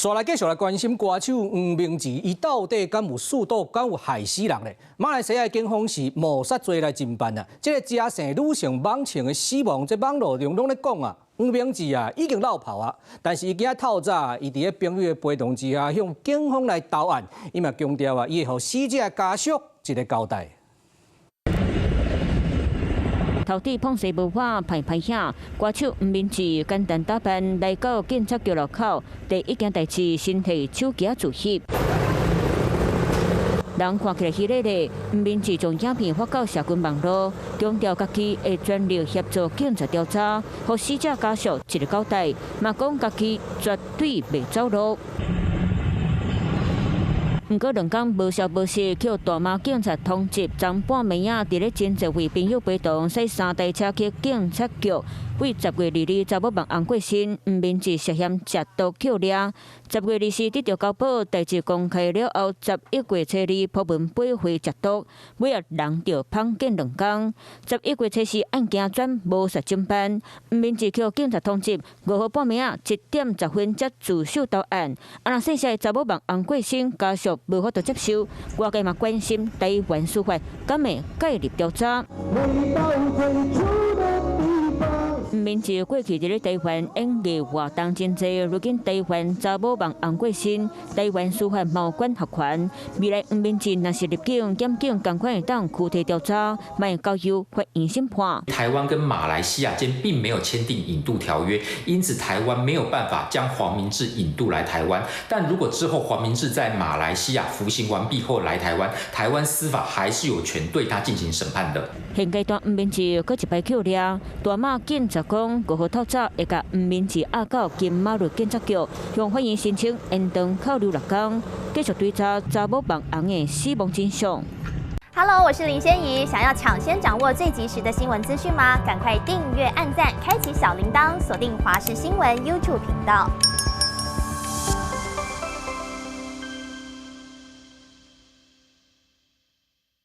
紲來繼續來關心歌手黃明志，伊到底敢有澍毒，敢有害死人咧？馬來西亞警方是謀殺罪來偵辦啊！這個假姓女性網情的死亡，這網路上攏咧講啊，黃明志啊已經落跑啊，但是伊今仔透早，伊佇咧朋友的陪同之下，向警方來投案，伊嘛強調啊，伊會予死者家屬一個交代。頭戴膨紗帽仔歹歹影，歌手黃明志簡單打扮來到警察局樓口，第一件代誌先提手機仔自翕。人看起來虛咧咧，黃明志將影片發到社群網路，強調家己會全力協助警察調查，予死者家屬一個交代，嘛講家己絕對袂走路。毋過2工無消無息，予大馬警察通緝，昨半暝仔佇咧真濟位朋友陪同，駛三台車去警察局。為10月22查某網紅過身，黃明志涉嫌食毒予掠。10月24得著交保，代誌公開了後，11月初二鋪文背回食毒，尾仔人就洕見兩工。11月初四案件轉謀殺偵辦，黃明志予警察通緝，5號半暝仔1點10分才自首投案。啊，若細細查某網紅過身，家屬無法度接受，外界嘛關心台灣司法敢會介入調查。黃明志過去佇咧台灣演藝活動真濟，如今台灣查某網紅過身，台灣司法無管轄權。未來黃明志若是入境，檢警仝款會當拘提調查，會交由法院審判。台灣跟馬來西亞間並沒有簽訂引渡條約，因此台灣沒有辦法將黃明志引渡來台灣。但如果之後黃明志在馬來西亞服刑完畢後來台灣，台灣司法還是有權對他進行審判的。現階段黃明志閣一擺予掠，大馬警察講5號透早會共黃明志押到金馬崙警察局，向法院申請延長扣留6工，繼續追查查某網紅的死亡真相。 Hello，我是林仙怡，想要搶先掌握最及時的新聞資訊嗎？趕快訂閱、按讚、開啟小鈴鐺，鎖定華視新聞 YouTube 頻道。